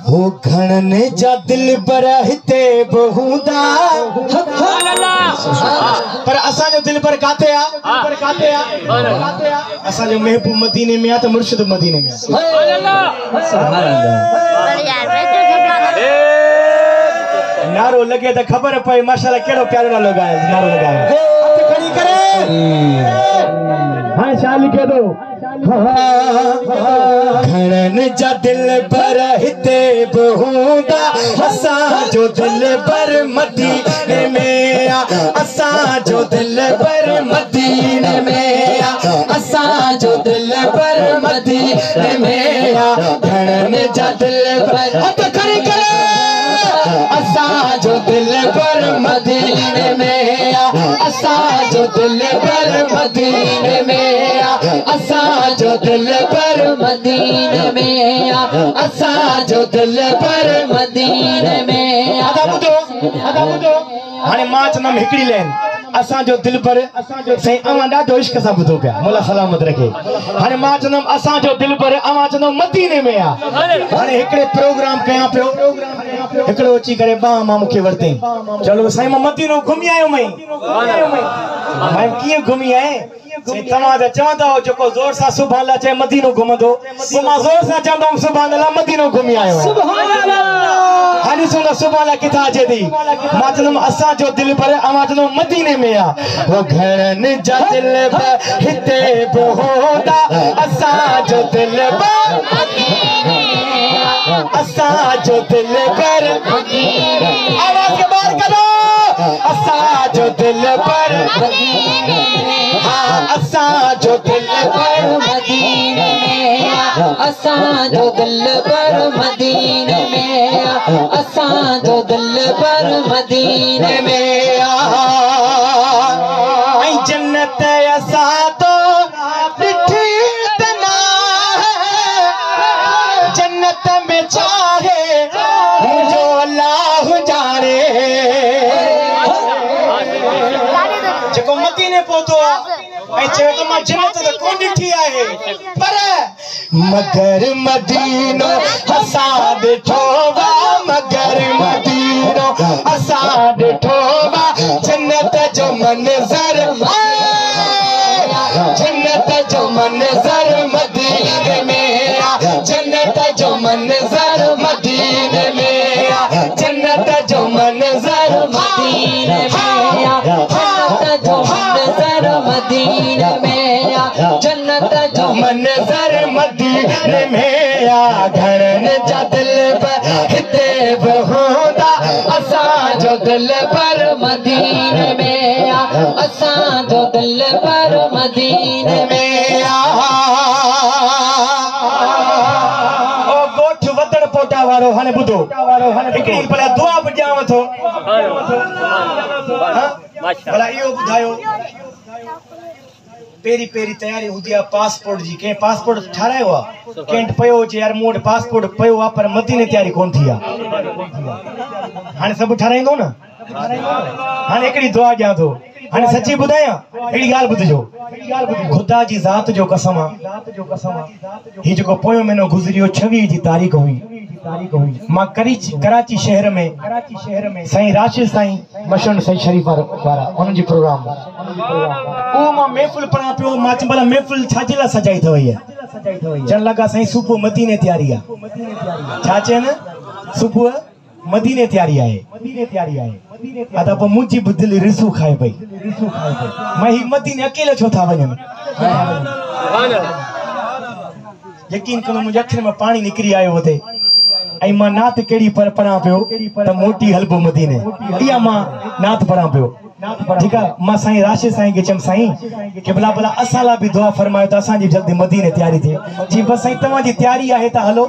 هو گهڻن جا دلبر هتي به هوندا. پر اسان جو دلبر ڪاٿي آ؟ اسان جو محبوب مديني ۾ آ ته مرشد مديني ۾ آ. نعرو لڳي ته خبر پئي ماشاءالله ڪهڙو پيارو نالو ڳايو نعرو لڳايو. هٿ کڻي ڪري. هاڻي ڇا لکي ٿو؟ گهڻن جا دلبر هتي به هوندا، اسان جو دلبر مديني ۾ آ، اسان جو دلبر مديني ۾ آ، اسان جو دلبر مديني ۾ آ، گهڻن جا دلبر هٿ کڻي ڪري، اسان جو دلبر مديني ۾ آ، اسان جو دلبر مديني ۾ آ، اسان جو دلبر مديني ۾ آ، اسان جو دلبر مديني ۾ آ. ادا ٻڌو، ادا ٻڌو، هاڻي مان چوندم هڪڙي لائن، اسان جو دلبر سائين اوهان ڏاڍو عشق سان ٻڌو پيا، مولا سلامت رکي. هاڻي مان چوندم اسان جو دلبر، اوهان چوندو مديني ۾ آ. هاڻي هڪڙي پروگرام ڪيان پيو، هڪڙو اچي ڪري ٻانهن مان مونکي ورتائين، چوڻ لڳو سائين مان مدينو گهمي آيو مئين. مان ڪيئن گهمي آئين؟ سائين توهان ته چوندا هو جيڪو زور سان سبحان الله چئي مدينو گهمندو، پوء مان زور سان چوندو هوم سبحان الله مدينو گهمي آيو آهيان. هاڻي ڏسون ته سبحان الله ڪٿان اچي ٿي. مان چوندم اسان جو دلبر، اوهان چوندو مديني ۾ آ. هو گهڻن جا دلبر هتي به هوندا، اسان جو دلبر اسان جو دلبر، آواز کي ٻاهر ڪڍو، اسان جو دلبر، ها اسان جو دلبر مديني ۾ آ، اسان جو دلبر مديني ۾ آ، اسان جو دلبر مديني ۾ آ. ۽ جنت اسان تو ڏٺي ته ناهي، جنت ۾ ڇا آهي منهنجو الله ڄاڻي. جيڪو مديني پهتو آ ۽ چوي ٿو مان جنت ته ڪونه ڏٺي آهي، پر مگر مدينو اسان ڏٺو آ، مگر مدينو اسان ڏٺو آ، جنت جو منظر، جنت جو منظر مديني ۾ آ، جنت جو منظر مديني ۾ آ، جنت جو منظر مديني ۾ آ، جنت جو منظر مديني ۾ آ، جنت جو منظر مديني ۾ آ. گهڻن جا دلبر هتي به هوندا، اسان جو دلبر مديني ۾ آ، اسان جو دلبر مديني ۾ آ. او ڳوٺ وڌڻ پوٽا وارو، هاڻي ٻڌو هڪڙي ڀلا دعا به ڏيانو ٿو. ها ڀلا اهو ٻڌايو، پهرين پهرين تياري هوندي آ پاسپورٽ جي، ڪنهن پاسپورٽ ٺارايو آ؟ ڪنهن وٽ پيو هجي يار مون وٽ پاسپورٽ پيو آ پر مديني تياري ڪونه ٿي آ. هاڻي سڀ ٺارايندو نه؟ هاڻي هڪڙي دعا ڏيان ٿو، هاڻي سچي ٻڌايان، هڪڙي ڳالهه ٻڌجو، خدا جي ذات جو قسم آ، هي جيڪو پويون مهينو گذري ويو 26 جي تاريخ هئي، مان ڪراچي شهر ۾ سائين راشد سائين مشن سائين شريف وارا انهن جي پروگرام اهو مان محفل پڙهان پيو، مان چيم ڀلا محفل ڇا جي لاء سجائي اٿو هيء؟ چوڻ لڳا سائين صبح مديني تياري آ. ڇا چين؟ صبح مديني تياري آهي. ادا پوء منهنجي به دل رسو کائي پئي، مان هي مديني اڪيلو ڇو ٿا وڃن؟ يقين ڪندو منهنجي اکين مان پاڻي نڪري آيو هتي، ۽ مان نعت ڪهڙي پر پڙهان پيو ته موٽي هلبو مديني، اها مان نعت پڙهان پيو. ٺيڪ آ، مان سائين راشد سائين کي چيم سائين قبلا ڀلا اسان لاء به دعا فرمايو ته اسان جي جلدي مديني تياري ٿئي. چي بس سائين توهان جي تياري آهي ته هلو.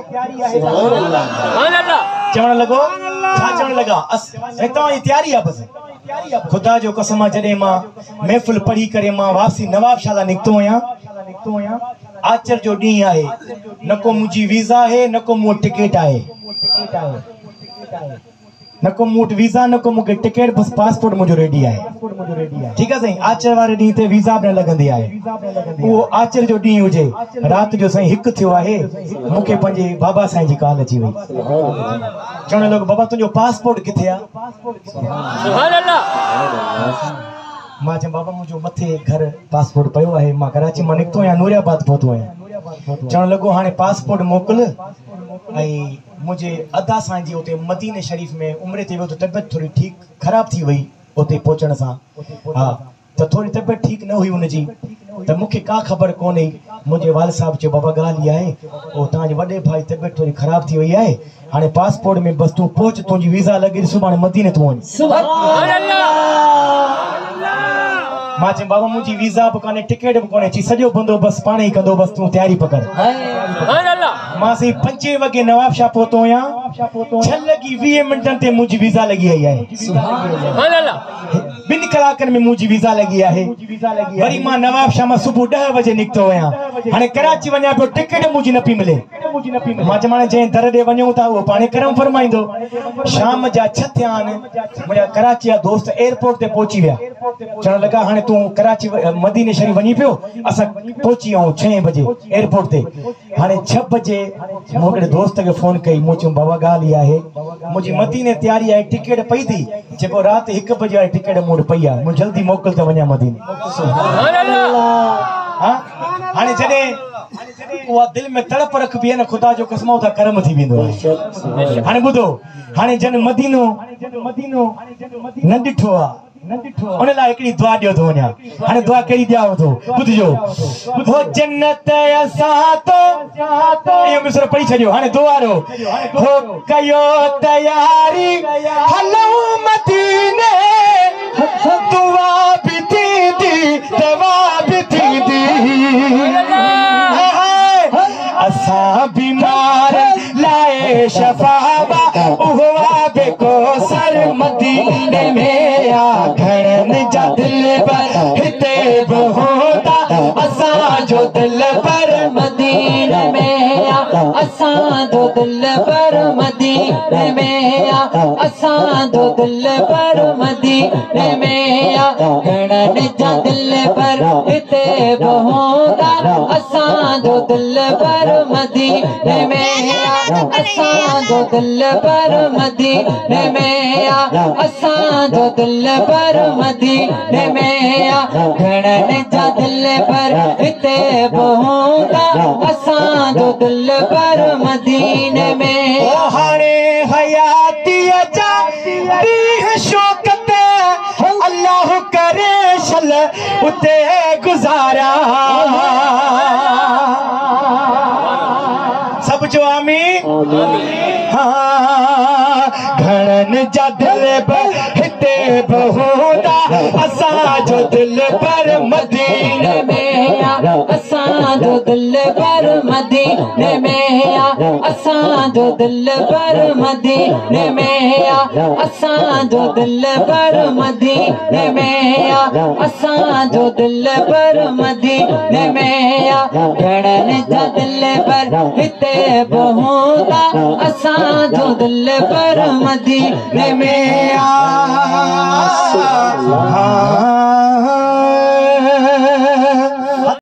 چوڻ لڳو ڇا چوڻ لڳا سائين توهان جي تياري آ بس. خدا جو قسم آ جڏهن مان محفل پڙهي ڪري مان واپسي نواب شاهه لاء نڪتو آهيان، آچر جو ڏينهن آهي، نه ڪو منهنجي ويزا آهي نه ڪو مون وٽ ٽڪيٽ آهي. نه ڪو مون وٽ ويزا نه ڪو مون کي ٽڪيٽ بس پاسپورٽ منهنجو ريڊي آهي. ٺيڪ آهي سائين آچر واري ڏينهن تي ويزا به نه لڳندي آهي. اهو آچر جو ڏينهن هجي رات جو سائين هڪ ٿيو آهي مون کي پنهنجي بابا سائين جي ڪال اچي وئي. چوڻ لڳو بابا تنهنجو پاسپورٽ ڪٿي آهي؟ سبحان الله. مان چيم بابا منهنجو مٿي گهر پاسپورٽ پيو آهي مان ڪراچي مان نڪتو آهيان نوري آباد پهتو آهيان. چوڻ لڳو هاڻي پاسپورٽ موڪل ۽ منهنجي ادا سائين جي اتي مديني شريف ۾ عمري تي ويو ته طبيعت ٿوري ٺيڪ خراب ٿي وئي اتي پهچڻ سان ها ته ٿوري طبيعت ٺيڪ نه هئي ان جي ته مون کي ڪا خبر ڪونهي منهنجي والد صاحب چيو بابا ڳالهه اها آهي اهو توهان جي وڏي ڀاء جي طبيعت ٿوري خراب ٿي وئي آهي هاڻي پاسپورٽ ۾ بس تون پهچ تنهنجي ويزا لڳي سڀاڻي مديني تون وڃ. سبحان الله. مان چيم بابا منهنجي ويزا به ڪانهي ٽڪيٽ به ڪونهي چي سڄو بندوبست پاڻ ئي ڪندو بس تون تياري پڪڙ. سبحان الله. مان سائين پنجين وڳي نوابشاهه پهتو آهيان، ڇهه لڳي 20 منٽن تي منهنجي ويزا لڳي آئي آهي. سبحان الله. ٻن ڪلاڪن ۾ منهنجي ويزا لڳي آهي. وري مان نوابشاهه مان صبح 10 وڄي نڪتو آهيان. هاڻي ڪراچي وڃان پيو ٽڪيٽ منهنجي نه پئي ملي. مان چيم هاڻي جنهن در ڏي وڃون ٿا اهو پاڻ ڪرم فرمائيندو. شام جا 6 ٿيا آهن، منهنجا ڪراچي جا دوست ايئرپورٽ تي پهچي ويا. چوڻ لڳا هاڻي تون ڪراچي مديني شريف وڃين پيو، اسان پهچي ويا آهيون ڇهين بجي ايئرپورٽ تي. هاڻي 6 بجي مون هڪڙي دوست کي فون ڪئي، مون چيم بابا ڳالهه اها آهي منهنجي مديني تياري آهي ٽڪيٽ پئي ٿي، چئي پيو رات 1 بجي واري ٽڪيٽ مون وٽ پئي آهي، مون جلدي موڪل ته وڃان مديني. سبحان الله. ها هاڻي جڏهن اها دل ۾ تڙپ رکبي آهي نه خدا جو قسم آهي اتان ڪرم ٿي ويندو آهي. هاڻي ٻڌو هاڻي جن مدينو نه ڏٺو آهي ان لاء هڪڙي دعا ڏيو ٿو وڃان. هاڻي دعا ڪهڙي ڏيانو ٿو ٻڌجو. هو جنت اسان تو اهو مصرعو پڙهي ڇڏيو. هاڻي دعا رو هو ڪيو تياري هلون مديني دعا به ٿيندي دوا به ٿيندي اسان بيمار لاء شفا اهو آب ڪوثر مديني ۾ آ گهڻن جا دلبر هتي به هوندا اسان جو دلبر مديني ۾ آ اسان جو دلبر مديني ۾ آ اسان جو دلبر مديني ۾ آ گهڻن جا دلبر هتي به هوندا اسان جو دلبر مديني ۾ آ اسان جو دلبر مديني ۾ آ اسان جو دلبر مديني ۾ آ گهڻن جا دلبر هتي به هوندا اسان جو دلبر مديني ۾. او هاڻي حياتيء جا ڏينهن شوڪت الله ڪري شل اتي گذاريان. سڀ چئو آمين. ها گهڻن جا دلبر هتي به هوندا اسان جو دلبر مديني ۾ آ اسان جو دلبر مديني ۾ آ اسان جو دلبر مديني ۾ آ اسان جو دلبر مديني ۾ آ اسان جو دلبر مديني ۾ آ گهڻن جا دلبر هتي به هوندا اسان جو دلبر مديني ۾ آ.